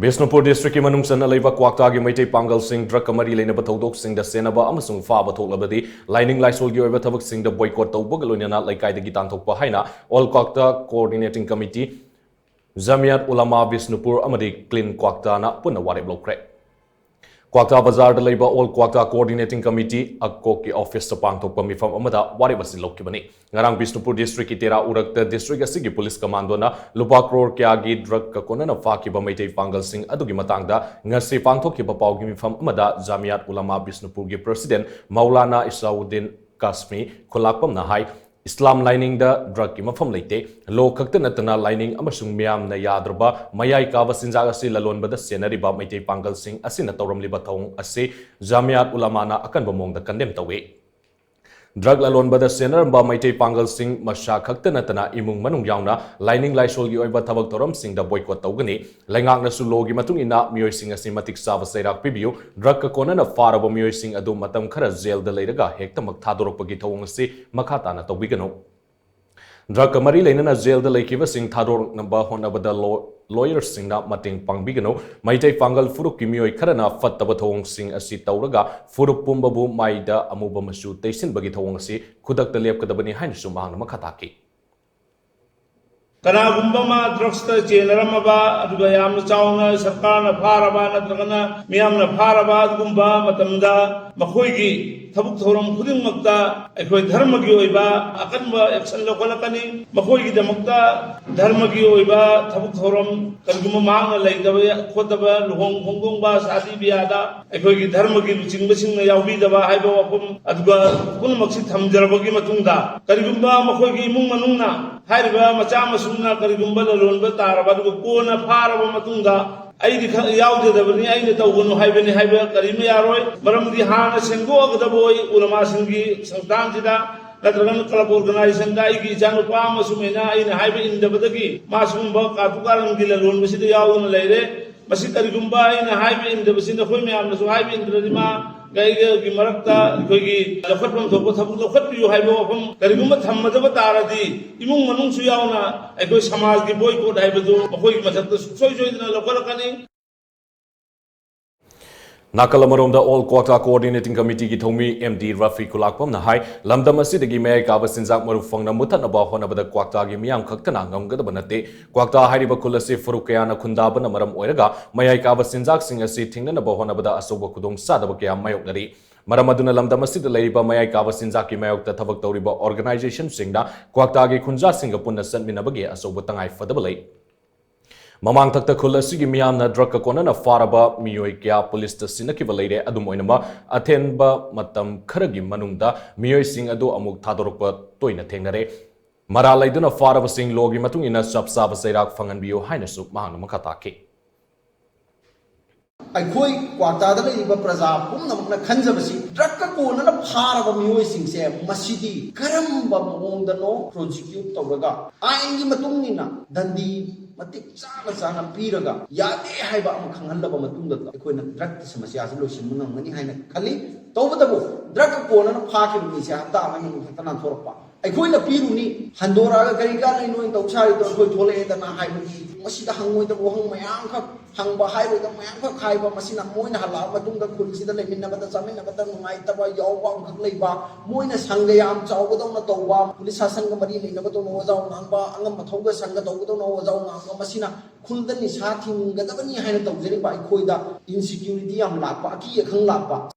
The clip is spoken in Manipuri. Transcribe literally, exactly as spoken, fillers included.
ꯕꯤꯁꯅꯨꯄꯨꯔ ꯗꯤꯁꯇ꯭ꯔꯤꯛꯀꯤ ꯃꯅꯨꯡ ꯆꯟꯅ ꯂꯩꯕ ꯀ꯭ꯋꯥꯛꯇꯥꯒꯤ ꯃꯩꯇꯩ ꯄꯥꯡꯒꯜꯁꯤꯡ ꯗ꯭ꯔꯒꯀ ꯃꯔꯤ ꯂꯩꯅꯕ ꯊꯧꯗꯣꯛꯁꯤꯡꯗ ꯁꯦꯟꯅꯕ ꯑꯃꯁꯨꯡ ꯐꯥꯕ ꯊꯣꯛꯂꯕꯗꯤ ꯂꯥꯏꯅꯤꯡ ꯂꯥꯏꯁꯣꯜꯒꯤ ꯑꯣꯏꯕ ꯊꯕꯛꯁꯤꯡꯗ ꯕꯣꯏꯀꯣꯠ ꯇꯧꯕꯒ ꯂꯣꯏꯅꯅ ꯂꯩꯀꯥꯏꯗꯒꯤ ꯇꯥꯟꯊꯣꯛꯄ ꯍꯥꯏꯅ ꯑꯣꯜ ꯀ꯭ꯋꯥꯛꯇꯥ ꯀꯣꯑꯣꯔꯗꯤꯅꯦꯇꯤꯡ ꯀꯃꯤꯇꯤ, ꯖꯃꯤꯌꯥꯠ ꯎꯂꯥꯃꯥ ꯕꯤꯁꯅꯨꯄꯨꯔ ꯑꯃꯗꯤ ꯀ꯭ꯂꯤꯟ ꯀ꯭ꯋꯥꯛꯇꯥꯅ ꯄꯨꯟꯅ ꯋꯥꯔꯦꯞ ꯂꯧꯈ꯭ꯔꯦ꯫ ꯀ꯭ꯋꯥꯛꯇꯥ ꯕꯖꯥꯔꯗ ꯂꯩꯕ ꯑꯣꯜ ꯀ꯭ꯋꯥꯛꯇꯥ ꯀꯣꯑꯣꯔꯗꯤꯅꯦꯇꯤꯡ ꯀꯃꯤꯇꯤ, ꯑꯀꯣꯛꯀꯤ ꯑꯣꯐꯤꯁꯇ ꯄꯥꯡꯊꯣꯛꯄ ꯃꯤꯐꯝ ꯑꯃꯗ ꯋꯥꯔꯦꯞ ꯑꯁꯤ ꯂꯧꯈꯤꯕꯅꯤ꯫ ꯉꯔꯥꯡ ꯕꯤꯁꯅꯨꯄꯨꯔ ꯗꯤꯁꯇ꯭ꯔꯤꯛꯀꯤ ꯇꯦꯔꯥ ꯎꯔꯛꯇ ꯗꯤꯁꯇ꯭ꯔꯤꯛ ꯑꯁꯤꯒꯤ ꯄꯨꯂꯤꯁ ꯀꯃꯥꯟꯗꯣꯅ ꯂꯨꯄꯥ ꯀ꯭ꯔꯣꯔ ꯀꯌꯥꯒꯤ ꯗ꯭ꯔꯒꯀ ꯀꯣꯟꯅꯅ ꯐꯥꯈꯤꯕ ꯃꯩꯇꯩ ꯄꯥꯡꯒꯜꯁꯤꯡ ꯑꯗꯨꯒꯤ ꯃꯇꯥꯡꯗ ꯉꯁꯤ ꯄꯥꯡꯊꯣꯛꯈꯤꯕ ꯄꯥꯎꯒꯤ ꯃꯤꯐꯝ ꯑꯃꯗ ꯖꯥꯃꯤꯌꯥꯠ ꯎꯂꯥꯃꯥ ꯕꯤꯁꯅꯨꯄꯨꯔꯒꯤ ꯄ꯭ꯔꯁꯤꯗꯦꯟ ꯃꯧꯂꯥꯅꯥ ꯏꯁꯥꯎꯗꯤꯟ ꯀꯥꯁꯃꯤ ꯈꯨꯂꯥꯛꯄꯝꯅ ꯍꯥꯏ, ꯏꯁꯂꯥꯝ ꯂꯥꯏꯅꯤꯡꯗ ꯗ꯭ꯔꯒꯀꯤ ꯃꯐꯝ ꯂꯩꯇꯦ꯫ ꯂꯣ ꯈꯛꯇ ꯅꯠꯇꯅ ꯂꯥꯏꯅꯤꯡ ꯑꯃꯁꯨꯡ ꯃꯤꯌꯥꯝꯅ ꯌꯥꯗ꯭ꯔꯕ ꯃꯌꯥꯏ ꯀꯥꯕ ꯆꯤꯟꯖꯥꯛ ꯑꯁꯤ ꯂꯂꯣꯟꯕꯗ ꯁꯦꯟꯅꯔꯤꯕ ꯃꯩꯇꯩ ꯄꯥꯡꯒꯜꯁꯤꯡ ꯑꯁꯤꯅ ꯇꯧꯔꯝꯂꯤꯕ ꯊꯧꯑꯣꯡ ꯑꯁꯤ ꯖꯥꯃꯤꯌꯥꯠ ꯎꯂꯥꯃꯥꯅ ꯑꯀꯟꯕ ꯃꯑꯣꯡꯗ ꯀꯟꯗꯦꯝ ꯇꯧꯏ꯫ ꯗ꯭ꯔꯒ ꯂꯂꯣꯟꯕꯗ ꯁꯦꯟꯅꯔꯝꯕ ꯃꯩꯇꯩ ꯄꯥꯡꯒꯜꯁꯤꯡ ꯃꯁꯥ ꯈꯛꯇ ꯅꯠꯇꯅ ꯏꯃꯨꯡ ꯃꯅꯨꯡ ꯌꯥꯎꯅ ꯂꯥꯏꯅꯤꯡ ꯂꯥꯏꯁꯣꯜꯒꯤ ꯑꯣꯏꯕ ꯊꯕꯛ ꯊꯧꯔꯝꯁꯤꯡꯗ ꯕꯣꯏꯀꯣꯠ ꯇꯧꯒꯅꯤ꯫ ꯂꯩꯉꯥꯛꯅꯁꯨ ꯂꯣꯒꯤ ꯃꯇꯨꯡ ꯏꯟꯅ ꯃꯤꯑꯣꯏꯁꯤꯡ ꯑꯁꯤ ꯃꯇꯤꯛ ꯆꯥꯕ ꯆꯩꯔꯥꯛ ꯄꯤꯕꯤꯌꯨ꯫ ꯗ꯭ꯔꯒꯀ ꯀꯣꯟꯅꯅ ꯐꯥꯔꯕ ꯃꯤꯑꯣꯏꯁꯤꯡ ꯑꯗꯨ ꯃꯇꯝ ꯈꯔ ꯖꯦꯜꯗ ꯂꯩꯔꯒ ꯍꯦꯛꯇꯃꯛ ꯊꯥꯗꯣꯔꯛꯄꯒꯤ ꯊꯧꯑꯣꯡ ꯑꯁꯤ ꯃꯈꯥ ꯇꯥꯅ ꯇꯧꯕꯤꯒꯅꯨ꯫ ꯗ꯭ꯔꯒꯀ ꯃꯔꯤ ꯂꯩꯅꯅ ꯖꯦꯜꯗ ꯂꯩꯈꯤꯕꯁꯤꯡ ꯊꯥꯗꯣꯔꯛꯅꯕ ꯍꯣꯠꯅꯕꯗ ꯂꯣ-, ꯂꯣꯌꯔꯁꯤꯡꯅ ꯃꯇꯦꯡ ꯄꯥꯡꯕꯤꯒꯅꯨ꯫ ꯃꯩꯇꯩ ꯄꯥꯡꯒꯜ ꯐꯨꯔꯨꯞꯀꯤ ꯃꯤꯑꯣꯏ ꯈꯔꯅ ꯐꯠꯇꯕ ꯊꯧꯑꯣꯡꯁꯤꯡ ꯑꯁꯤ ꯇꯧꯔꯒ ꯐꯨꯔꯨꯞ ꯄꯨꯝꯕꯕꯨ ꯃꯥꯏꯗ ꯑꯃꯨꯕ ꯃꯆꯨ ꯇꯩꯁꯤꯟꯕꯒꯤ ꯊꯧꯑꯣꯡ ꯑꯁꯤ ꯈꯨꯗꯛꯇ ꯂꯦꯞꯀꯗꯕꯅꯤ ꯍꯥꯏꯅꯁꯨ ꯃꯍꯥꯛꯅ ꯃꯈꯥ ꯇꯥꯈꯤ꯫ ꯀꯅꯥꯒꯨꯝꯕ ꯑꯃ ꯗ꯭ꯔꯒꯁꯇ ꯆꯦꯟꯅꯔꯝꯃꯕ, ꯑꯗꯨꯒ ꯌꯥꯝꯅ ꯆꯥꯎꯅ ꯁꯔꯀꯥꯔꯅ ꯐꯥꯔꯕ ꯅꯠꯇ꯭ꯔꯒꯅ ꯃꯤꯌꯥꯝꯅ ꯐꯥꯔꯕ ꯑꯗꯨꯒꯨꯝꯕ ꯃꯇꯝꯗ, ꯃꯈꯣꯏꯒꯤ ꯊꯕꯛ ꯊꯧꯔꯝ ꯈꯨꯗꯤꯡꯃꯛꯇ ꯑꯩꯈꯣꯏ ꯙꯔꯃꯒꯤ ꯑꯣꯏꯕ ꯑꯀꯟꯕ action ꯂꯧꯈꯠꯂꯛꯀꯅꯤ꯫ ꯃꯈꯣꯏꯒꯤꯗꯃꯛꯇ ꯙꯔꯃꯒꯤ ꯑꯣꯏꯕ ꯊꯕꯛ ꯊꯧꯔꯝ, ꯀꯔꯤꯒꯨꯝꯕ ꯃꯍꯥꯛꯅ ꯂꯩꯇꯕ ꯈꯣꯠꯇꯕ, ꯂꯨꯍꯣꯡ ꯈꯣꯡꯗꯣꯡꯕ, ꯁꯥꯗꯤ ꯕꯤꯌꯥꯗ ꯑꯩꯈꯣꯏꯒꯤ ꯙꯔꯃꯒꯤ ꯂꯨꯆꯤꯡꯕꯁꯤꯡꯅ ꯌꯥꯎꯕꯤꯗꯕ ꯍꯥꯏꯕ ꯋꯥꯐꯝ, ꯑꯗꯨꯒ ꯄꯨꯝꯅꯃꯛꯁꯤ ꯊꯝꯖꯔꯕꯒꯤ ꯃꯇꯨꯡꯗ, ꯀꯔꯤꯒꯨꯝꯕ ꯃꯈꯣꯏꯒꯤ ꯏꯃꯨꯡ ꯃꯅꯨꯡꯅ ꯍꯥꯏꯔꯤꯕ ꯃꯆꯥ ꯃꯁꯨꯅ ꯀꯔꯤꯒꯨꯝꯕ ꯂꯂꯣꯟꯕ ꯇꯥꯔꯕ, ꯑꯗꯨꯒ ꯀꯣꯟꯅ ꯐꯥꯔꯕ ꯃꯇꯨꯡꯗ ꯑꯩꯗꯤ ꯈ-, ꯌꯥꯎꯖꯗꯕꯅꯤ, ꯑꯩꯅ ꯇꯧꯒꯅꯨ ꯍꯥꯏꯕꯅꯤ ꯍꯥꯏꯕ ꯀꯔꯤꯃ ꯌꯥꯔꯣꯏ꯫ ꯃꯔꯝꯗꯤ ꯍꯥꯟꯅ ꯁꯦꯡꯗꯣꯛꯑꯒꯗꯕ ꯑꯣꯏ ꯎꯂꯃꯥꯁꯤꯡꯒꯤ ꯁꯪꯁꯊꯥꯟꯁꯤꯗ ꯅꯠꯇ꯭ꯔꯒꯅ club organizationꯗ ꯑꯩꯒꯤ ꯏꯆꯥꯅꯨꯄꯥ ꯑꯃ ꯁꯨꯃꯥꯏꯅ ꯑꯩꯅ ꯍꯥꯏꯕ ꯏꯟꯗꯕꯗꯒꯤ ꯃꯥ ꯁꯤꯒꯨꯝꯕ ꯀꯥꯇꯨ ꯀꯥꯔꯟꯒꯤ ꯂꯂꯣꯟꯕꯁꯤꯗ ꯌꯥꯎꯗꯨꯅ ꯂꯩꯔꯦ꯫ ꯃꯁꯤ ꯀꯔꯤꯒꯨꯝꯕ ꯑꯩꯅ ꯍꯥꯏꯕ ꯏꯟꯗꯕꯁꯤ ꯅꯈꯣꯏ ꯃꯌꯥꯝꯅꯁꯨ ꯍꯥꯏꯕ ꯏꯟꯗ꯭ꯔꯗꯤ ꯃꯥ ꯀꯩꯒꯤ ꯃꯔꯛꯇ ꯑꯩꯈꯣꯏꯒꯤ ꯂꯧꯈꯠꯐꯝ ꯊꯣꯛꯄ ꯊꯕꯛ ꯂꯧꯈꯠꯄꯤꯌꯨ ꯍꯥꯏꯕ ꯋꯥꯐꯝ ꯀꯔꯤꯒꯨꯝꯕ ꯊꯝꯃꯗꯕ ꯇꯥꯔꯗꯤ, ꯏꯃꯨꯡ ꯃꯅꯨꯡꯁꯨ ꯌꯥꯎꯅ ꯑꯩꯈꯣꯏ ꯁꯃꯥꯖꯒꯤ ꯕꯣꯏꯀꯣꯠ ꯍꯥꯏꯕꯗꯨ ꯃꯈꯣꯏꯒꯤ ꯃꯊꯛꯇ ꯁꯨꯡꯁꯣꯏ ꯁꯣꯏꯗꯅ ꯂꯧꯈꯠꯂꯛꯀꯅꯤ꯫ ꯅꯥꯀꯜ ꯑꯃꯔꯣꯝꯗ All Kwakta Coordinating Committeeꯒꯤ ꯊꯧꯃꯤ ꯑꯦꯝ ꯗꯤ ꯔꯐꯤ ꯈꯨꯂꯥꯛꯄꯝꯅ ꯍꯥꯏ, ꯂꯝꯗꯝ ꯑꯁꯤꯗꯒꯤ ꯃꯌꯥꯏ ꯀꯥꯕ ꯆꯤꯟꯖꯥꯛ ꯃꯔꯨ ꯐꯪꯅ ꯃꯨꯠꯊꯠꯅꯕ ꯍꯣꯠꯅꯕꯗ ꯀ꯭ꯋꯥꯛꯇꯥꯒꯤ ꯃꯤꯌꯥꯝ ꯈꯛꯇꯅ ꯉꯝꯒꯗꯕ ꯅꯠꯇꯦ꯫ ꯀ꯭ꯋꯥꯛꯇꯥ ꯍꯥꯏꯔꯤꯕ ꯈꯨꯜ ꯑꯁꯤ ꯐꯨꯔꯨꯞ ꯀꯌꯥꯅ ꯈꯨꯟꯗꯥꯕꯅ ꯃꯔꯝ ꯑꯣꯏꯔꯒ ꯃꯌꯥꯏ ꯀꯥꯕ ꯆꯤꯟꯖꯥꯛꯁꯤꯡ ꯑꯁꯤ ꯊꯤꯡꯅꯅꯕ ꯍꯣꯠꯅꯕꯗ ꯑꯆꯧꯕ ꯈꯨꯗꯣꯡꯆꯥꯗꯕ ꯀꯌꯥ ꯃꯥꯌꯣꯛꯅꯔꯤ꯫ ꯃꯔꯝ ꯑꯗꯨꯅ ꯂꯝꯗꯝ ꯑꯁꯤꯗ ꯂꯩꯔꯤꯕ ꯃꯌꯥꯏ ꯀꯥꯕ ꯆꯤꯟꯖꯥꯛꯀꯤ ꯃꯥꯌꯣꯛꯇ ꯊꯕꯛ ꯇꯧꯔꯤꯕ organizationꯁꯤꯡꯅ ꯀ꯭ꯋꯥꯛꯇꯥꯒꯤ ꯈꯨꯟꯖꯥꯁꯤꯡꯒ ꯄꯨꯟꯅ ꯆꯠꯃꯤꯟꯅꯕꯒꯤ ꯑꯆꯧꯕ ꯇꯉꯥꯏ ꯐꯗꯕ ꯂꯩ꯫ ꯃꯃꯥꯡꯊꯛꯇ ꯈꯨꯜ ꯑꯁꯤꯒꯤ ꯃꯤꯌꯥꯝꯅ drugꯀ ꯀꯣꯟꯅꯅ ꯐꯥꯔꯕ ꯃꯤꯑꯣꯏ ꯀꯌꯥ ꯄꯨꯂꯤꯁꯇ ꯁꯤꯟꯅꯈꯤꯕ ꯂꯩꯔꯦ꯫ ꯑꯗꯨꯝ ꯑꯣꯏꯅꯃꯛ, ꯑꯊꯦꯟꯕ ꯃꯇꯝ ꯈꯔꯒꯤ ꯃꯅꯨꯡꯗ ꯃꯤꯑꯣꯏꯁꯤꯡ ꯑꯗꯨ ꯑꯃꯨꯛ ꯊꯥꯗꯣꯔꯛꯄ ꯇꯣꯏꯅ ꯊꯦꯡꯅꯔꯦ꯫ ꯃꯔꯥꯜ ꯂꯩꯗꯨꯅ ꯐꯥꯔꯕꯁꯤꯡ lawꯒꯤ ꯃꯇꯨꯡ ꯏꯟꯅ ꯆꯞ ꯆꯥꯕ ꯆꯩꯔꯥꯛ ꯐꯪꯍꯟꯕꯤꯌꯨ ꯍꯥꯏꯅꯁꯨ ꯃꯍꯥꯛꯅ ꯃꯈꯥ ꯇꯥꯈꯤ꯫ ꯑꯩꯈꯣꯏ ꯀ꯭ꯋꯥꯛꯇꯥꯗ ꯂꯩꯔꯤꯕ ꯄ꯭ꯔꯖꯥ ꯄꯨꯝꯅꯃꯛꯅ ꯈꯟꯖꯕꯁꯤ, drugꯀ ꯀꯣꯟꯅꯅ ꯐꯥꯔꯕ ꯃꯤꯑꯣꯏꯁꯤꯡꯁꯦ ꯃꯁꯤꯗꯤ ꯀꯔꯝꯕ ꯃꯑꯣꯡꯗꯅꯣ prosecute ꯇꯧꯔꯒ ꯑꯥꯏꯟꯒꯤ ꯃꯇꯨꯡ ꯏꯟꯅ ꯗꯟꯗꯤ ꯃꯇꯤꯛ ꯆꯥꯅ ꯆꯥꯅ ꯄꯤꯔꯒ ꯌꯥꯗꯦ ꯍꯥꯏꯕ ꯑꯃ ꯈꯪꯍꯜꯂꯕ ꯃꯇꯨꯡꯗ ꯑꯩꯈꯣꯏꯅ drugꯀꯤ ꯁꯃꯁ꯭ꯌꯥꯁꯤ ꯂꯣꯏꯁꯤꯟꯕ ꯉꯝꯒꯅꯤ ꯍꯥꯏꯅ ꯈꯜꯂꯤ꯫ ꯇꯧꯕꯇꯕꯨ, drugꯀ ꯀꯣꯟꯅꯅ ꯐꯥꯈꯤꯕ ꯃꯤꯁꯦ ꯍꯞꯇꯥ ꯑꯃꯒꯤ ꯃꯊꯛꯇ ꯅꯥꯟꯊꯣꯔꯛꯄ, ꯑꯩꯈꯣꯏꯅ ꯄꯤꯔꯨꯅꯤ, ꯍꯟꯗꯣꯔꯛꯑꯒ ꯀꯔꯤ ꯀꯥꯟꯅꯩ ꯅꯣꯏꯅ ꯇꯧ ꯁꯥꯔꯤꯗꯣ, ꯑꯩꯈꯣꯏ ꯊꯣꯛꯂꯛꯑꯦꯗꯅ ꯍꯥꯏꯕꯒꯤ ꯃꯁꯤꯗ ꯍꯪꯉꯣꯏꯗꯕ ꯋꯥꯍꯪ ꯃꯌꯥꯝꯈꯛ ꯍꯪꯕ, ꯍꯥꯏꯔꯣꯏꯗꯕ ꯃꯌꯥꯝꯈꯛ ꯍꯥꯏꯕ, ꯃꯁꯤꯅ ꯃꯣꯏꯅ ꯍꯜꯂꯛꯑ ꯃꯇꯨꯡꯗ ꯈꯨꯜꯁꯤꯗ ꯂꯩꯃꯤꯟꯅꯕꯗ ꯆꯥꯃꯤꯟꯅꯕꯗ ꯅꯨꯡꯉꯥꯏꯇꯕ ꯌꯥꯎꯕ ꯑꯃꯈꯛ ꯂꯩꯕ, ꯃꯣꯏꯅ ꯁꯪꯒ ꯌꯥꯝ ꯆꯥꯎꯕꯗꯧꯅ ꯇꯧꯕ, ꯄꯨꯂꯤꯁ ꯁꯥꯁꯟꯒ ꯃꯔꯤ ꯂꯩꯅꯕꯗꯧꯅ ꯋꯥꯖꯥꯎ ꯉꯥꯡꯕ, ꯑꯉꯝꯕ ꯊꯧꯒ ꯁꯪꯒ ꯇꯧꯕꯗꯧꯅ ꯋꯥꯖꯥꯎ ꯉꯥꯡꯕ, ꯃꯁꯤꯅ ꯈꯨꯜꯗ ꯅꯤꯁꯥ ꯊꯤꯡꯒꯗꯕꯅꯤ ꯍꯥꯏꯅ ꯇꯧꯖꯔꯤꯕ ꯑꯩꯈꯣꯏꯗ insecurity ꯌꯥꯝ ꯂꯥꯛꯄ, ꯑꯀꯤ ꯑꯈꯪ ꯂꯥꯛꯄ꯫